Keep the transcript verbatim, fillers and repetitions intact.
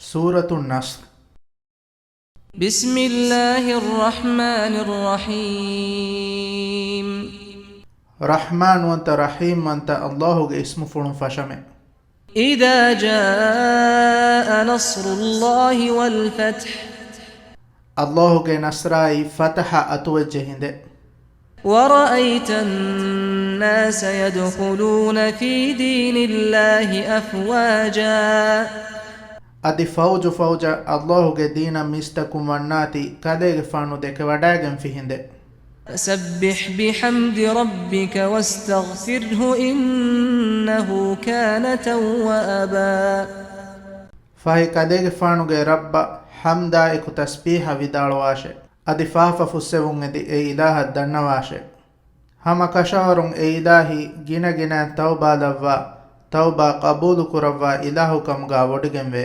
ސޫރަތު ނަޞްރު. بسم الله الرحمن الرحيم. ރަޙްމާންވަންތަ ރަޙީމްވަންތަ ﷲ ގެ އިސްމުފުޅުން ފަށަމެ. إذا جاء نصر الله والفتح. ﷲ ގެ ނަޞްރާއި ފަތަޙަ އަތުވެއްޖެ ހިނދެއް. ورأيت الناس يدخلون في دين الله أفواجا. އަދި ފައުޖު ފައުޖަށް ﷲ ގެ ދީނަށް މީސްތަކުން ވަންނާތީ ކަލޭގެފާނު ދެކެވަޑައިގެންފި ހިނދެއް. فسبح بحمد ربك واستغفره إنه كان توابا. ފަހެ ކަލޭގެފާނުގެ ރައްބަށް ޙަމްދާއެކު ތަސްބީޙަ ވިދާޅުވާށޭ. އަދި ފާފަ ފުއްސެވުން އެދި އެ އިލާހަށް ދަންނަވާށޭ. ހަމަ ކަށަވަރުން އެ އިލާހީ ގިނަ ގިނައިން ތައުބާލައްވާ، ތައުބާ ޤަބޫލުކުރައްވާ އިލާހުކަމުގާ ވޮޑިގެންވޭ.